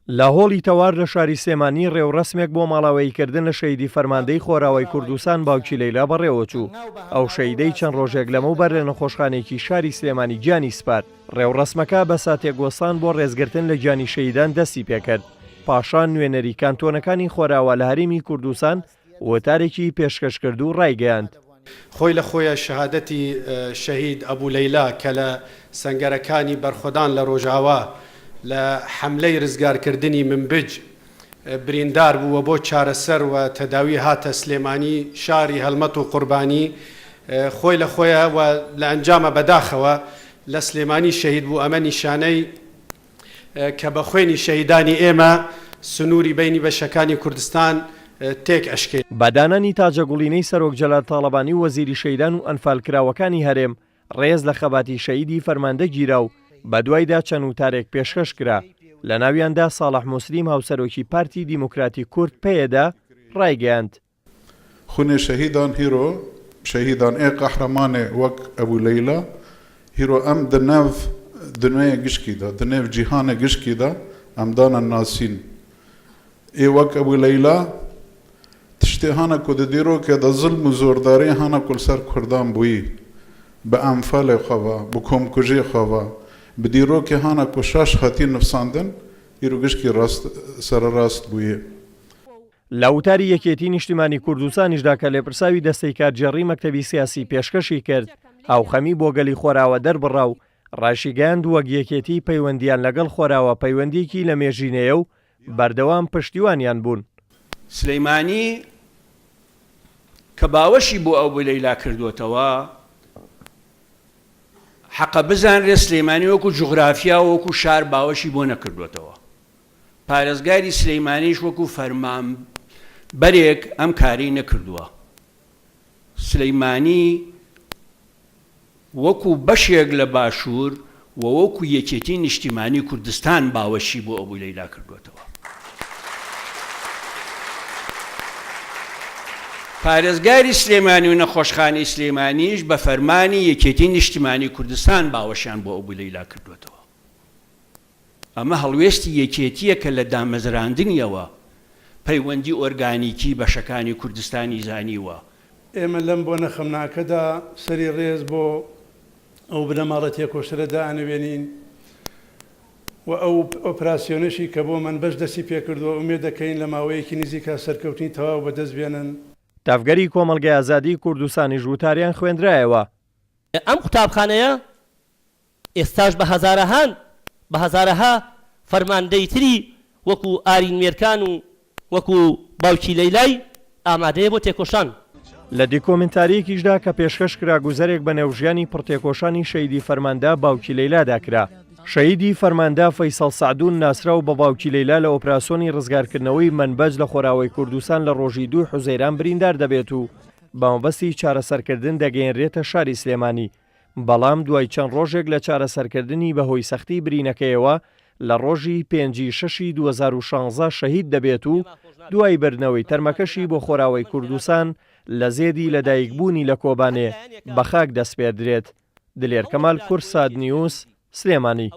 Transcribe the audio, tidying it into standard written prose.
لە هۆڵی تەوار لە شاری سلێمانی ڕێوڕەسمێک بۆ ماڵاوەییکردن لە شەهیدی فەرماندەی خۆراوای کوردستان باوکی لەیلا بەڕێوەچوو، ئەو شەهیدەی چەند ڕۆژێک لەمەوبەر لە نەخۆشخانەیەکی شاری سلێمانی گیانی سپارد. ڕێوڕەسمەکە بە ساتێک وەستان بۆ ڕێزگرتن لە گیانی شەهیدان دەستی پێکرد، پاشان نوێنەری کانتۆنەکانی خۆراوا لە هەرێمی کوردستان وتارێکی پێشکەش کرد و ڕایگەیاند. خۆی لە خۆیا شەهادەتی شەهید ئەبو لەیلا کە لە سەنگەرەکانی بەرخۆدان لە ڕۆژاوا لە حەملەی رزگارکردنی منبج بریندار بوو و بۆ چارەسەر و تەداوی هاتە سلێمانی شاری هەڵمەت و قوربانی خۆی لە خۆیا و لە ئەنجاما بەداخەوە لە سلێمانی شەهید بوو ئەمە نیشانەی کە بە خوێنی شەهیدانی ئێمە سنووری بەینی بەشەکانی کوردستان تێک ئەشکێ. بە دانانی تاجەگوڵینەی سەرۆک جەلال تاڵەبانی و وەزیری شەهیدان و ئەنفالکراوەکانی هەرێم ڕێز لە خەباتی شەهیدی فەرماندە گیرا و بەدوایدا چەند وتارێک پێشکەش کرا، لەناویاندا ساڵح موسلیم هاوسەرۆکی پارتی دیموکراتی کورد پەیەدە ڕایگەیاند، خونێ شەهیدان هیرۆ شەهیدان ئێ قەحرەمانێ وەک ئەبو لەیلا هیرۆ ئەم د ناڤ دنوێ گشکی دا د نێڤ جیهانێ گشکی دا ئەم دانە ناسین ئێ وەک ئەبو لەیلا تشتێ هانە کو د دیرۆکێ دا زلم و زۆردارێ هانە کو لسەر کوردان بوویی بە ئەنفالێ خwe ڤە بە کۆمکوژێ خwe ڤە bi dîrokê hana ku şaş hatî nivsandin îro gişkî rast sererast bûye. لە وتاری یەکێتی نیشتیمانی کوردستانیشدا کە لێپرساوی دەستەی کارگێڕی مەکتەبی سیاسی پێشکەشی کرد، هاوخەمی بۆ گەلی خۆراوا دەربڕا و ڕایشیگەیاند وەک یەکێتی پەیوەندییان لەگەڵ خۆراوا پەیوەندییەکی لەمێژینەیە و بەردەوام پشتیوانیان بوون. سلیمانی کە باوەشی بۆ ئەبو لەیلا کردۆتەوە، حەقە بزانرێت سلیمانی وەکو جوغرافیا و وەکو شار باوەشی بۆ نەکردۆتەوە. پارێزگاری سلیمانیش وەکو فەرمانبەرێک ئەم کارەی نەکردووە. سلیمانی وەکو بەشێک لە باشوور و وەکو یەکێتی نیشتیمانی کوردستان باوەشی بۆ ئەبو لەیلا کردووەتەوە. پارێزگاری سلێمانی و نەخۆشخانەی سلێمانیش بە فەرمانی یەکێتی نیشتیمانی کوردستان باوەشیان بۆ ئەبو لەیلا کردووەتەوە. ئەمە هەڵوێستی یەکێتییە کە لە دامەزراندنیەوە پەیوەندی ئۆرگانیکی بەشەکانی کوردستانی زانیوە. ئێمە لەم بۆنە خەمناکەدا سەری ڕێز بۆ ئەو بنەماڵە تێکۆشەرە دائەنەوێنین و ئەو ئۆپراسیۆنەشی کە بۆ مەنبەج دەستی پێکردووە ئومێد دەکەین لە ماوەیەکی نزیکا سەرکەوتنی تەواو بەدەست بێنن. تەڤگەری کۆمەڵگەی ئازادیی کوردستانیش وتاریان خوێندرایەوە. ئەم قوتابخانەیە ئێستاش بە هەزارەهان بە هەزارەها فەرماندەی تری وەکو ئارین مێرکان و وەکو باوکی لەیلای ئامادەیە بۆ تێکۆشان. لە دیکۆمێنتارییەکیشدا کە پێشکەش کرا گوزەرێک بە نێو ژیانی پڕتێکۆشانی شەهیدی فەرماندە باوکی لەیلادا کرا. شەهیدی فەرماندە فەیسەڵ سەعدون ناسراو بە باوکی لەیلا لە ئۆپراسۆنی ڕزگارکردنەوەی مەنبەج لە خۆراوای کوردستان لە ڕۆژی دووی حوزەیران بریندار دەبێت و بە مەبەستی چارەسەرکردن دەگەیەنرێتە شاری سلێمانی بەڵام دوای چەند ڕۆژێک لە چارەسەرکردنی بەهۆی سەختی برینەکەیەوە لە ڕۆژی پێنج ی شەشی 2016 شەهید دەبێت و دوای بردنەوەی تەرمەکەشی بۆ خۆراوای کوردستان لە زێدی لەدایکبوونی لە کۆبانێ بەخاک دەسپێردرێت. دلێر کەمال کوردسات نیوز، سلێمانی.